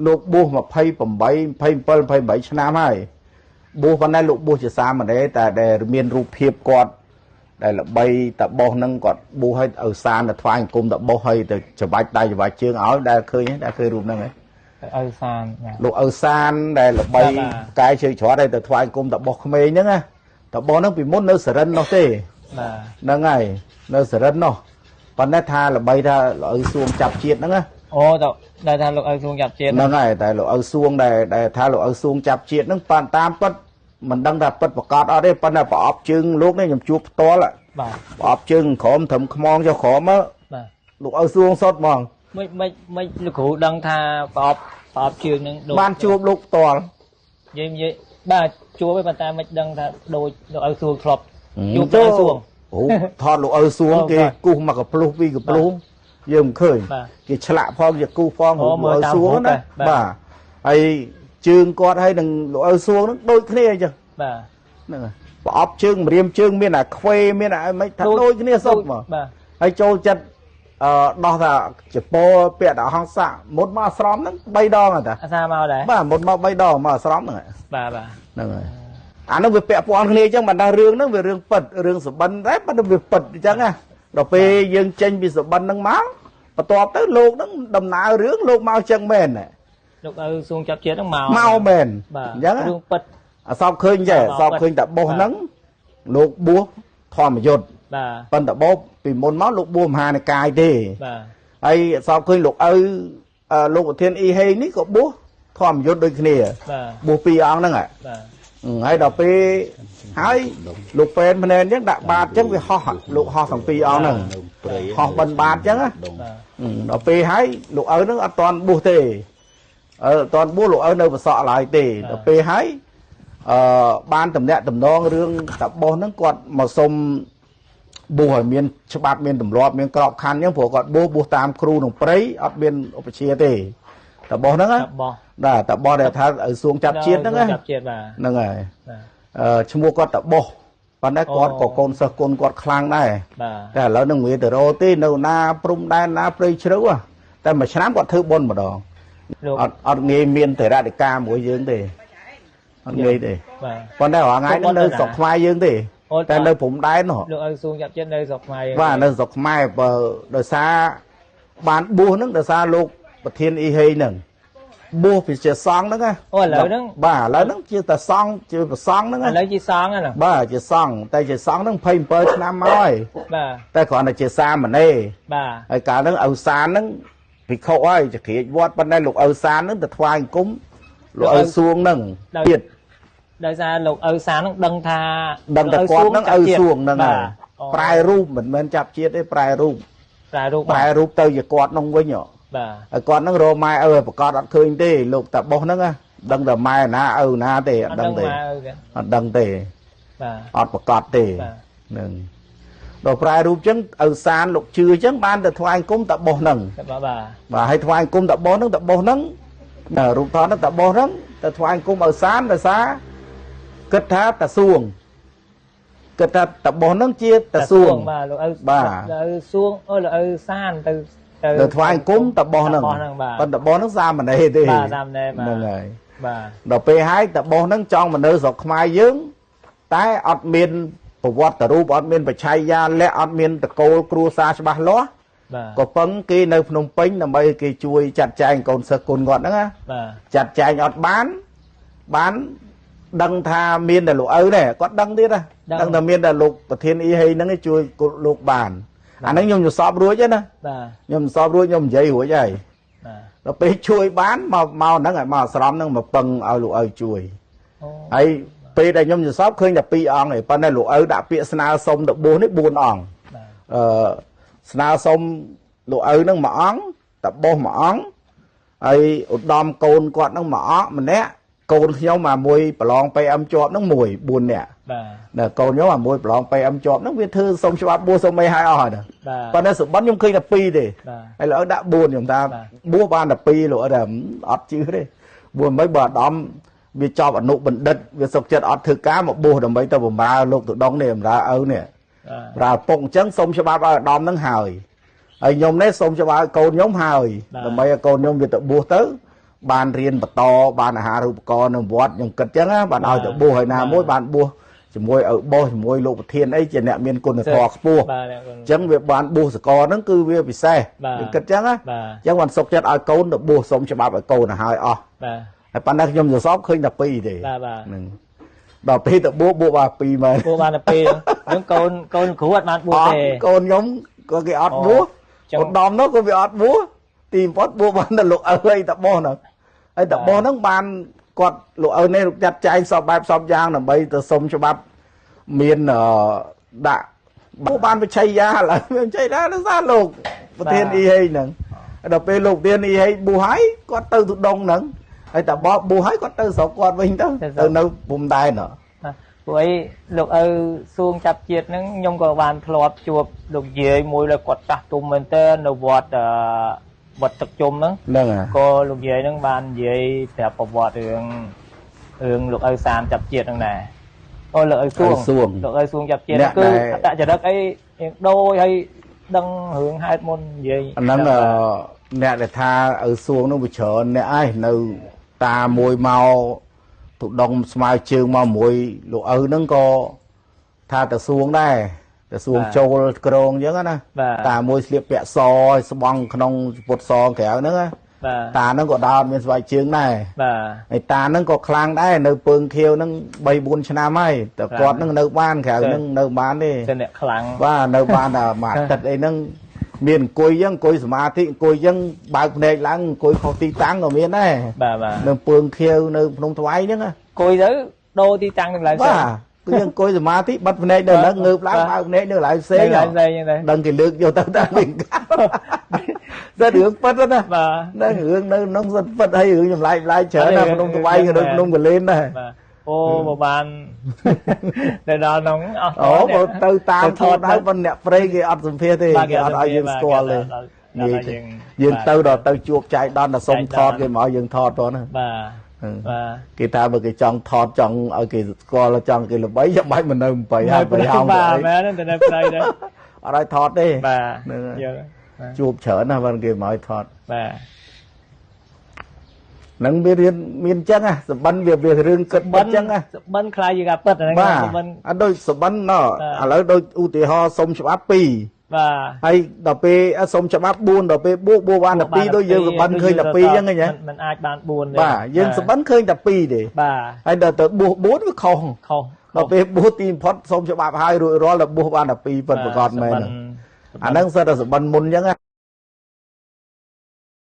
លោកបួស28 27 28ឆ្នាំហើយបួសប៉ុន្តែលោកបួសជាសាមណេរតែដែលមានរូបភាពគាត់ដែលល្បីតបោះហ្នឹងគាត់បួសឲ្យឪសានទៅថ្វាយអង្គមតបោះឲ្យទៅច្បាច់ដៃច្បាច់ជើងឲ្យដែលឃើញដែលឃើញរូបហ្នឹងហ៎ ឪសានបាទ លោកឪសានដែលល្បីកែជើងច្រត់ឲ្យទៅថ្វាយអង្គមតបោះក្មេងហ្នឹងណាតបោះហ្នឹងពីមុននៅសរិននោះទេ បាទ ហ្នឹងហើយនៅសរិននោះប៉ុន្តែថាល្បីថាលោកឪសួងចាប់ជាតិហ្នឹងណា អូទៅដែលថាលោកឪសួងចាប់ជាតិ ហ្នឹងហើយតែលោកឪសួងដែលថាលោកឪសួងចាប់ជាតិហ្នឹងប៉ាន់តាមពិតមិនដឹងថាពិតប្រកបអត់ទេប៉ុន្តែប្រអប់ជើងលោកនេះខ្ញុំជួបផ្ទាល់ បាទ ប្រអប់ជើងក្រោមត្រឹមខ្មងចុះក្រោម បាទ លោកឪសួងសុតហ្មង មិនលោកគ្រូដឹងថាប្រអប់ជើងហ្នឹងដូច បានជួបលោកផ្ទាល់ និយាយបាទជួបឯងប៉ុន្តែមិនដឹងថាដូចលោកឪសួងធ្លាប់ជួបលោកឪសួង រូបថតលោកឪសួងគេគូសមកកភ្លុះពីកភ្លុះយើងមិនឃើញគេឆ្លាក់ផងគេគូសផងរូបលោកឪសួងណាបាទហើយជើងគាត់ហើយនឹងលោកឪសួងហ្នឹងដូចគ្នាអញ្ចឹង បាទ ហ្នឹងហើយប្រអប់ជើងម្រាមជើងមានអាខ្វេមានអាមិនថាដូចគ្នាសុទ្ធមក បាទ ហើយចូលចិត្តអឺដោះថាចពោពាក់ដល់ហង្សៈមុនមកអាស្រមហ្នឹង3ដងតា អាសាមកដែរ បាទមុនមក3ដងមកអាស្រមហ្នឹង បាទបាទ ហ្នឹងហើយអានោះវាពាក់ព័ន្ធគ្នាអញ្ចឹងមិនថារឿងហ្នឹងវារឿងពិតរឿងសុបិនដែរប៉ុន្តែវាពិតអញ្ចឹងណាដល់ពេលយើងចេញពីសុបិនហ្នឹងមកបន្ទាប់ទៅលោកហ្នឹងដំណើររឿងលោកមកអញ្ចឹងមែន លោកឪសួងចាប់ជាតិហ្នឹងមក មកមែន បាទ អញ្ចឹង រឿងពិត អសពឃើញចេះអសពឃើញតែបោះហ្នឹងលោកបួសធម្មយុទ្ធ បាទ ប៉ុន្តែបោះពីមុនមកលោកបួសមហានិកាយទេ បាទ ហើយអសពឃើញលោកឪលោកប្រធានអ៊ីហេងនេះក៏បួសធម្មយុទ្ធដូចគ្នា បាទ បួសពីរអង្គហ្នឹង បាទ ហើយដល់ពេលហើយលោកពេនភ្នែនអញ្ចឹងដាក់បាតអញ្ចឹងវាហោះលោកហោះទាំងពីរអង្គហ្នឹងហោះបិណ្ឌបាតអញ្ចឹងណាដល់ពេលហើយលោកឪហ្នឹងអត់ទាន់បួសទេអត់ទាន់បួសលោកឪនៅប្រសក់ឡើយទេដល់ពេលហើយអឺបានតំណាក់តំណងរឿងតបោះហ្នឹងគាត់មកសុំបួសឲ្យមានច្បាប់មានទម្លាប់មានក្របខ័ណ្ឌអញ្ចឹងព្រោះគាត់បួសតាមគ្រូក្នុងព្រៃអត់មានឧបជាទេតបោះហ្នឹងណា តបោះ បាទតបោះដែលថាឲ្យសួងចាប់ជាតិហ្នឹងណា ចាប់ជាតិបាទ ហ្នឹងហើយឈ្មោះគាត់តបោះប៉ុន្តែគាត់ក៏កូនសិស្សកូនគាត់ខ្លាំងដែរ បាទ តែឥឡូវនឹងវាទៅរកទេនៅណាព្រំដែនណាព្រៃជ្រៅតែមួយឆ្នាំគាត់ធ្វើបុណ្យម្ដងអត់ងាយមានថេរដីកាមួយយើងទេអត់ងាយទេ បាទ ប៉ុន្តែរាល់ថ្ងៃហ្នឹងនៅស្រុកខ្មែរយើងទេតែនៅព្រំដែននោះ លោកឪសួងចាប់ជាតិនៅស្រុកខ្មែរ បាទនៅស្រុកខ្មែរបើដោយសារបានបួសហ្នឹងដោយសារលោកប្រធានអ៊ីហេហ្នឹងបួសពីជាសង្ឃហ្នឹងណា អូឥឡូវហ្នឹង បាទឥឡូវហ្នឹងជាតែសង្ឃជាប្រសង្ឃហ្នឹង ឥឡូវជាសង្ឃហ្នឹង បាទជាសង្ឃតែជាសង្ឃហ្នឹង27ឆ្នាំមកហើយ បាទ តែគ្រាន់តែជាសាមណេរ បាទ ហើយកាលហ្នឹងឪសានហ្នឹងភិក្ខុហើយជាក្រាចវត្តប៉ុន្តែលោកឪសានហ្នឹងទៅថ្វាយអង្គមលោកឪសួងហ្នឹងទៀត ដោយសារលោកឪសានហ្នឹងដឹងថា ដឹងតែគាត់ហ្នឹងឪសួងហ្នឹងហើយប្រែរូបមិនមែនចាប់ជាតិទេប្រែរូប ប្រែរូប ទៅជាគាត់ហ្នឹងវិញ បាទ ហើយគាត់ហ្នឹងរកម៉ែឪឲ្យប្រកាសអត់ឃើញទេលោកតាបោះហ្នឹងណាដឹងតែម៉ែណាឪណាទេអត់ដឹងទេអត់ដឹងទេ បាទ អត់ប្រកាសទេហ្នឹងដល់ប្រែរូបចឹងឪសានលោកជឿចឹងបានទៅថ្វាយអង្គមតាបោះហ្នឹង បាទបាទហើយថ្វាយអង្គមតាបោះហ្នឹងតាបោះហ្នឹងរូបថតហ្នឹងតាបោះហ្នឹងទៅថ្វាយអង្គមឪសានដោយសារគិតថាតាសួងគិតថាតាបោះហ្នឹងជាតាសួង បាទលោកឪបាទលោកឪសួងអូលោកឪសានទៅ ទៅថ្វាយអង្គមតបោះហ្នឹងប៉ុន្តែតបោះហ្នឹងសាមណេរទេ បាទសាមណេរបាទ ហ្នឹងហើយ បាទ ដល់ពេលហើយតបោះហ្នឹងចង់មកនៅស្រុកខ្មែរយើងតែអត់មានប្រវត្តិរូបអត់មានបច្ឆ័យយាលៈអត់មានតកូលគ្រួសារច្បាស់លាស់ បាទ ក៏ពឹងគេនៅភ្នំពេញដើម្បីគេជួយចាត់ចែងកូនសិស្សកូនគាត់ហ្នឹងណា បាទ ចាត់ចែងអត់បានបានដឹងថាមានតែលោកឪនេះគាត់ដឹងទៀតណាដឹងថាមានតែលោកប្រធានអ៊ីហេហ្នឹងជួយលោកបានអាហ្នឹងខ្ញុំសอบរួចហើយណា បាទ ខ្ញុំសอบរួចខ្ញុំនិយាយរួចហើយ បាទ ដល់ពេលជួយបានមកហ្នឹងឲ្យមកអាស្រមហ្នឹងមកពឹងឲ្យលោកឪជួយហើយពេលដែលខ្ញុំសอบឃើញតែ2អង្គឯងប៉ុន្តែលោកឪដាក់ពាក្យស្នើសុំទៅបួសនេះ4អង្គ បាទ អឺស្នើសុំលោកឪហ្នឹងមួយអង្គតបោះមួយអង្គហើយឧត្តមកូនគាត់ហ្នឹងមួយអង្គម្នាក់កូនខ្ញុំអាមួយប្រឡង PM ជាប់ហ្នឹងមួយ4នាក់ បាទ ណាកូនខ្ញុំអាមួយប្រឡង PM ជាប់ហ្នឹងវាធ្វើសុំច្បាប់បួសសុំអីហើយអស់ហើយណា បាទ ប៉ុន្តែសម្បត្តិខ្ញុំឃើញតែ2ទេ បាទ ហើយលោកឪដាក់4ខ្ញុំថាបួសបានតែ2លោកឪថាអត់ជឿទេបួសមិនបើអាដាមវាចប់អនុបណ្ឌិតវាសុកចិត្តអត់ធ្វើការមកបួសដើម្បីទៅបំរើលោកទៅដងនេះបំរើឪនេះ បាទ បំរើពុកអញ្ចឹងសុំច្បាប់ឲ្យអាដាមហ្នឹងហើយហើយខ្ញុំនេះសុំច្បាប់ឲ្យកូនខ្ញុំហើយ បាទ ដើម្បីឲ្យកូនខ្ញុំវាទៅបួសទៅ បានរៀនបន្តបានអាហារូបករណ៍នៅវត្តខ្ញុំគិតចឹងណាបានឲ្យទៅបួសហើយណាមួយបានបួសជាមួយឪបោសជាមួយលោកប្រធានអីជាអ្នកមានគុណធម៌ខ្ពស់ បាទអ្នក អញ្ចឹងវាបានបួសសកលហ្នឹងគឺវាពិសេស បាទ ខ្ញុំគិតចឹងណា បាទ អញ្ចឹងបានសុកចិត្តឲ្យកូនទៅបួសសុំច្បាប់ឲ្យកូនទៅហើយអស់ បាទ ហើយប៉ុន្តែខ្ញុំសរសបឃើញតែពីរទេ បាទបាទ ហ្នឹងដល់ពេលទៅបួសបួសបានពីរមែន បួសបានតែពីរហ្នឹងកូនកូនគ្រូអត់បានបួស អត់ ទេ កូនខ្ញុំក៏គេអត់បួស ចឹង ឧត្តមនោះក៏វាអត់បួសទីបំផុតបួសបានតែលោកឪអីតបោះហ្នឹងហើយតបោះហ្នឹងបានគាត់លោកឪនេះលោកចាត់ចែងសពបែបសពយ៉ាងដើម្បីទៅសុំច្បាប់មានអឺដាក់បួសបានវិឆ័យយាឥឡូវមានវិឆ័យយាដោយសារលោកប្រធានអ៊ីហេងហ្នឹងហើយដល់ពេលលោកប្រធានអ៊ីហេងបួសហើយគាត់ទៅទុដងហ្នឹងហើយតបោះបួសហើយគាត់ទៅស្រុកគាត់វិញទៅទៅនៅភូមិដែនហ៎ បាទព្រោះអីលោកឪសួងចាប់ជាតិហ្នឹងខ្ញុំក៏បានធ្លាប់ជួបលោកយាយមួយដែលគាត់ចាស់ទុំមែនតើនៅវត្តអឺវត្តទឹកជុំហ្នឹង ហ្នឹងហើយ ក៏លោកយាយហ្នឹងបាននិយាយប្រាប់ប្រវត្តិរឿងរឿងលោកឪសានចាប់ជាតិហ្នឹងដែរអូលោកឪសួង ឪសួង លោកឪសួងចាប់ជាតិហ្នឹងគឺ អ្នកដែល អត្តចរិតអីរៀងដូចហើយដឹងរឿងហេតុមុននិយាយ អាហ្នឹងអឺអ្នកដែលថាឪសួងនោះវាច្រើនអ្នកឯងនៅតាមួយមកទុដងស្មើជើងមកមួយលោកឪហ្នឹងក៏ថាទៅសួងដែរទៅសួងចូលក្រងអញ្ចឹងណា បាទ តាមួយស្លៀកពាក់សឲ្យស្បង់ក្នុងពុតសក្រៅហ្នឹងណា បាទ តាហ្នឹងក៏ដើរអត់មានស្បែកជើងដែរ បាទ ហើយតាហ្នឹងក៏ខ្លាំងដែរនៅពើងខៀវហ្នឹង3 4ឆ្នាំហើយតែគាត់ហ្នឹងនៅបានក្រៅហ្នឹងនៅបានទេ ជាអ្នកខ្លាំង បាទនៅបានតែមួយអាទិត្យអីហ្នឹងមានអង្គុយចឹងអង្គុយសមាធិអង្គុយចឹងបើកភ្នែកឡើងអង្គុយខុសទីតាំងក៏មានដែរ បាទបាទ នៅពើងខៀវនៅភ្នំថ្វាយហ្នឹងណា អង្គុយទៅដូរទីតាំងកន្លែងផ្សេ បាទ ង គឺយើងអង្គុយសមាធិបិទភ្នែកនៅហ្នឹងងើបឡើង បាទ បើកភ្នែកនៅកន្លែងផ្សេង កន្លែងផ្សេងហ្នឹងដែរ ដឹងគេលើកយកទៅតាមវិញកាត់តែរឿងពិតណា បាទ នៅរឿងនៅក្នុងសិតពិតហើយរឿងចម្លែកចម្លែកច្រើនណាស់ភ្នំថ្វាយក៏ដូចភ្នំកលែនដែរ បាទអូបើបានទៅដល់ក្នុងអស់ អូបើទៅតាម ទៅ ថតដៅប៉ុន្តែអ្នកព្រៃគេអត់សម្ភាសទេ បាទ គេអត់ឲ្យយើងស្គាល់ទេ គេអត់ឲ្យយើង យើងទៅដល់ទៅជួបចៃដន្យដល់សុំថតគេមកឲ្យយើងថតផងណា បាទបាទ គេថាបើគេចង់ថតចង់ឲ្យគេស្គាល់ចង់គេល្បីចាំបាច់មិននៅ8ហើយ8ហោង បាទ ទៅអី មែនទៅនៅព្រៃដែរ អត់ឲ្យថតទេ បាទ ហ្នឹងហើយ យល់បាទ ជួបច្រើនណាស់បើគេមកឲ្យថត បាទ ហ្នឹងវារៀនមានអញ្ចឹងណាសបិនវាវារឿងគិត បិ ពិតអញ្ចឹងណា សបិនខ្លាយជាការពិតអាហ្នឹង បាទ សបិន អត់ដូចសបិនណោះ បាទ ឥឡូវដូចឧទាហរណ៍សុំច្បាប់2 បាទ ហើយដល់ពេលសុំច្បាប់4ដល់ពេលបួកបួកបានតែ2ដូចយើងសបិនឃើញតែ2អញ្ចឹងហ៎ มันអាចបាន4ទេ បាទយើងសបិនឃើញតែ2ទេ បាទ ហើយដល់ទៅបួស4វាខុស ខុស ដល់ពេលបួសទីបំផុតសូមច្បាប់ហើយរួចរាល់ដល់បួសបានតែ2ពិតប្រាកដមែនអាហ្នឹងសិតតែសបិនមុនអញ្ចឹងណា